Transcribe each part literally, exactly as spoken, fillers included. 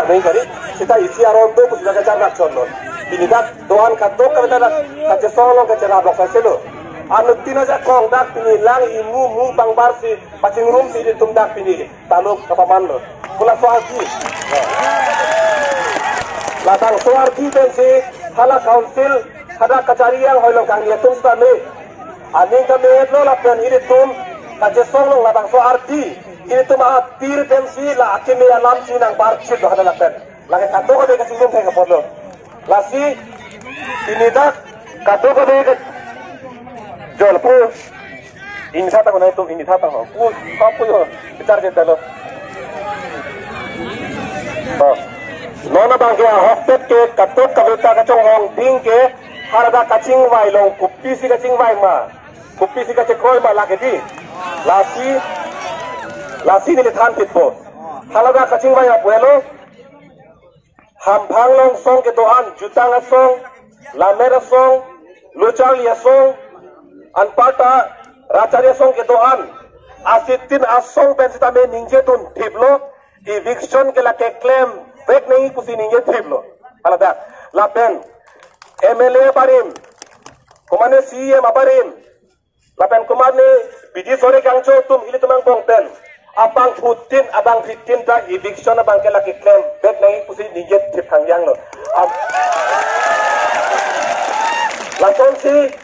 Neng kari, seta isi aron do pusi dak kacharlak chotlo. Pini dak do-an kadokave ta dak kachesong along kacherap lok saselo. Anuttin ajakong dak pini lang imu mu bangbar si pachingrumsi ilitum dak pini taluk kapamanlo. Pu laso ardi. Labangso ardi pensi hala council hadak kachari anghoi along kangni atum sitame aning kamehetlo lapen ilitum kachesong along labangso ardi ilitum apir pensi la akeme alamsi nangbarchitlo hadak lapen. Lake kadokave kachingrum thek apotlo. Lasi pini dak kadokave ke jol pu. Ini thata ko na itum, ini thata ho. Pu, kapu ho. Bichar jeta lo. Oh. Non abangke ahokpet ke kadokave ta kachonghong ding ke haladak kachingvai along kopisi kachingvai ma, kopisi kachekroi ma lake di. Lasi, lasi neli than thitpo. Haladak kachingvai apu helo. Hamphang along asong kedo-an, jutang asong, lammet asong, lo charli asong, anparta rat charli asong kedo-an, asitin asong pen sitame ningjedun thiplo, eviction ke lake klemvek nangji pusi ningje thiplo. Haladak, lapen M L A abarim, komane C E M abarim, lapen komane bidi sore kangcho atum ilitum angbong pen abangphutin abangphitin ta eviction abangke lake klemvek nangji pusi ningje thip thangjanglo. Am-, lasonsi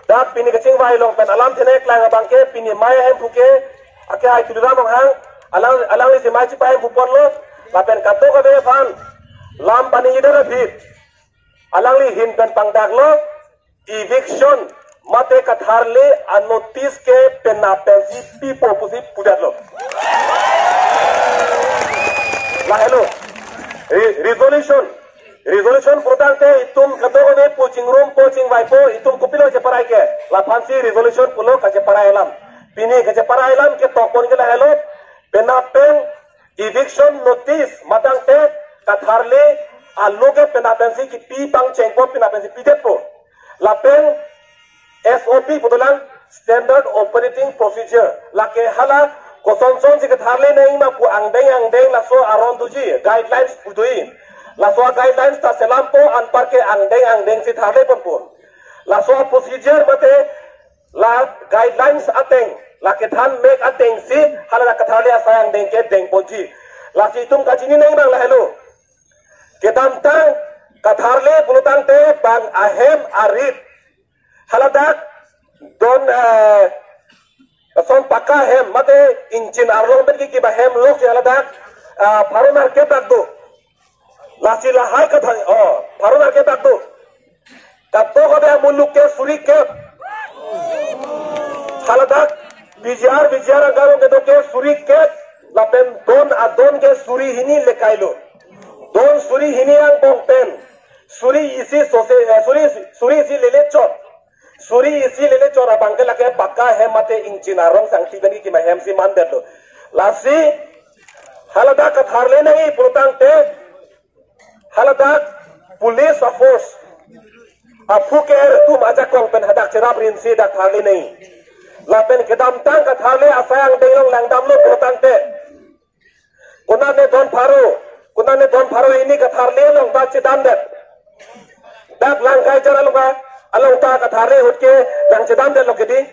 dak pini kachingvai along pen alam thenek lang abangke pini mei ahemphu ke akehai Tuliram Ronghang alang, alanglisi mei chipahemphu ponlo lapen kadokave aphan lam paningjedet aphi alangli ahin pen pangdaklo. Eviction mate katharle a-notice ke penap pensi pipo pusi pudetlo. Lahelo. Re-, resolution. Resolution putangte itum kadokave pu chingrumpo chingvaipo itum kopilo kacheparai ke. Laphansi resolution pulo kacheparai alam. Pini kacheparai alam ketok pon ke lahelo. Penap pen eviction notice matangte katharle alo ke penap pensi kipi pangchengpo penap pensi pidetpo. Lapen S O P pudolang, Standard Operating Procedure. Lake hala kosonson si katharle nangji ma pu angdeng angdeng laso aron doji, guidelines pu doji. Laso guidelines ta selampo anparke angdeng angdeng si tharle ponpo. Laso procedure mate la guidelines ateng, la kethan mek atengsi hala la katharle asai angdeng ke dengponji. Lasi itum kachini nangji abang lahelo. Kedamtang katharle pulotangte bang ahem arit haladak don, eh, ason pakka ahem mate ingchin arlong pen kiki ba hem lok si haladak, ah, pharo nerkep dak do. Lasi lahai kathar, oh, pharo nerkep dak do. Kadokave amuluk ke suri kep. Haladak B G R, B G R angkarong kedo ke suri kep. Lapen don adon ke suri hini lekailo. Don suri hini angbong pen suri isi sose, eh, suri, suri isi lele chot. Suri isi lele chot abangke lake pakka hem mate ingchin arong sangti pen kiki ma hem si mandetlo. Lasi haladak katharle nangji pulotangte haladak police a-force aphu ke-er atum ajakong pen hadak cherap rinsi dak tharle nangji. Lapen kedamtang katharle asai angdeng along langdamlo pulotangte konane don pharo, konane don pharo hini katharle along ta chedamdet. Dak Langkaijan along ka, along ta katharle ahut ke nangchedamdetlo kedi.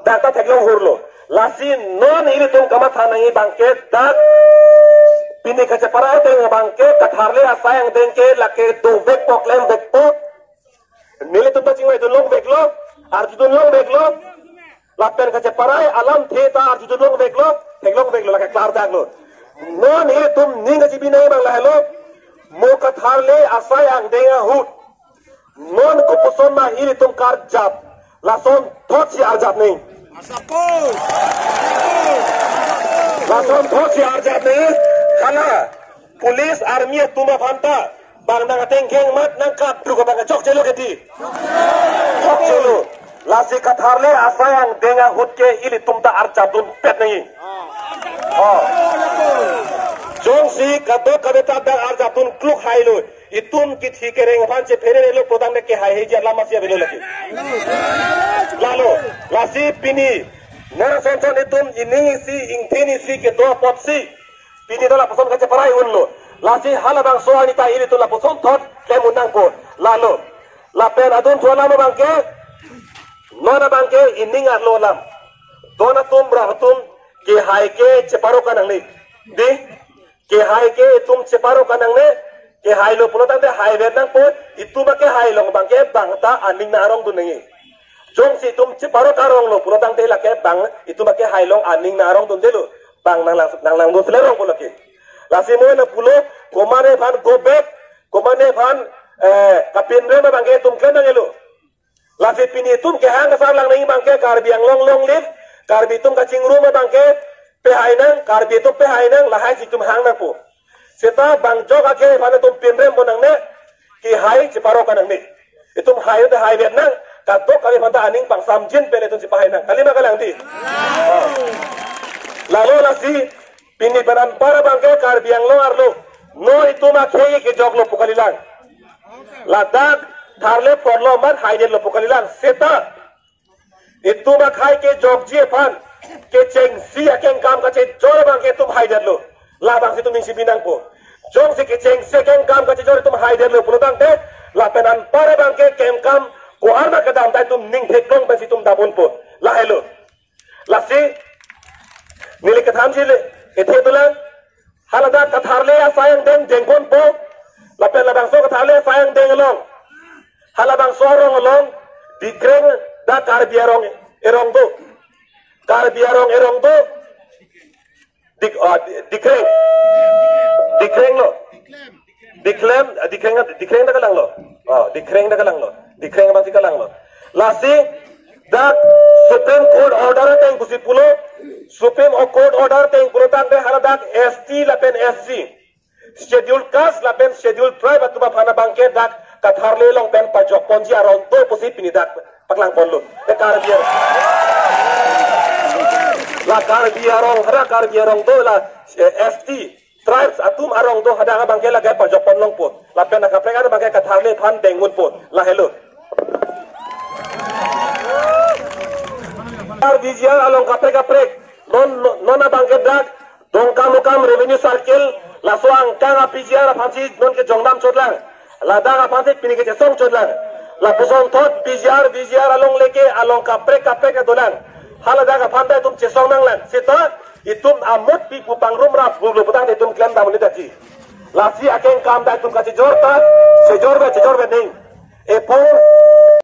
Dak ta theklong hurlo. Lasi non ilitum kamatha nangji abangke dak pini kacheparai ateng abangke katharle asai angdeng ke lake dovekpo klemvekpo. Nelitum ta chingvaidun longveklo, arjudun longveklo. Lapen kacheparai alamthe ta arjudun longveklo, theklongveklo, lake klardaklo. Non ilitum ning kachibi nangji abang lahelo, mo katharle asai angdeng ahut non kopuson ma ilitum karjap, lasonthotsi arjap nangji. Lasonthotsi arjap nangji. Hala police, army atum aphan ta bang nang ateng keng mat nangkap duk abang chokchelo kedi. Chokchelo. Lasi katharle asai angdeng ahut ke ilitum ta arjapdunpet nangji. Oh. Jongsi kadokave ta dak arjapdun kluk hailo. Itum kithi kereng aphan chephere relo prodang de kehai heji alam masi avelo lagi. Lalo, lasi pini ner sonson itum ining isi, ingthin isi kedo apotsi pini dala pason kacheparai unlo. Lasi halabangso arni ta ilitum lapuson thot klem un nangpo. Lalo. Lapen adun thu alam abangke, non abangke ining arlo alam. Don atum, rat atum, kehai ke cheparo ka nangne. Dei, kehai ke itum cheparo ka nangne. Kehailo pulo tangte haiver nangpo. Itum akehai along abangke bang ta aning nang arong dun nangji. Jongsi itum cheparo ka aronglo pulo tangte lake bang itum akehai along aning nang arong dundelo. Bang nang lang, nang langdun sele arong pulo ke. Lasi mo lapulo, komatne aphan go back, komatne aphan, eh, kapinrem abangke itum klem nangjilo. Lasi pini itum kehang kesar lang nangji abangke Karbi Anglong long live, Karbi atum kachingrum abangke pehai nang, Karbi atum pehai nang, lahai si itum hang nangpo. Seta bang jok akhei aphan itum pinrem pon nangne, kehai cheparo ka nangne. Itum hai te haiver nang, kadokave aphan ta aning pangsamjin pen itum chepahai nang. Kali ma kalang dei? Lalo lasi, pini pen anpar abangke Karbi Anglong arlo, non itum akhei kejoklo pu kalilang. Ladak tharle porlo amat haidetlo pu kalilang. Seta itum akhei kejokji aphan kechengsi akengkam kachejor abangke itum haidetlo. Labangsi itum ningsibi nangpo. Jongsi kechengsi akengkam kachejor itum haidetlo pulo tangte, lapen anpar abangke kengkam ko-an ma kedam ta itum ning theklong pensi itum dam unpo. Lahelo. Lasi neli kethanji le, ethe dolang. Haladak katharle asai angdeng dengponpo. Lapen labangso katharle asai angdeng along, halabangso arong along, Dikreng dak Karbi arong erong do. Karbi arong erong do. Dik, ah, di- Dikreng. Dikreng lo. Diklem, ah, Dikreng, Dikreng dak kalanglo. Oh, Dikreng dak kalanglo. Dikreng abangsi kalanglo. Lasi dak Supreme Court order ateng pusi pulo. Supreme Court order ateng pulo tangte haladak S T lapen S C, Schedule Caste lapen Schedule Tribe atum aphan abangke dak katharle along pen pajok ponji arong do pusi pini dak paklang ponlo. E Karbi arong. La Karbi arong, hara Karbi arong do la, eh, S T, tribes atum arong do hadak abangke lake pajok pon longpo. Lapen akaprek an abangke katharle aphan deng unpo. Lahelo. Karbi V G R along kaprek kaprek. Non, non abangke dak Dongkamukam Revenue Circle, laso angkang a-P G R aphansi non kejongdam chotlang. Ladak aphansi pini kechesong chotlang. Lapuson thot P G R, V G R along leke along kaprek kaprek adolang. Haladak aphan ta itum chesong nanglang. Seta itum amut pi pu pangrum rap buklo putang itum klem dam unit aji. Lasi akengkam ta itum kachejor ta, chejor ve, chejor ve ning. Epong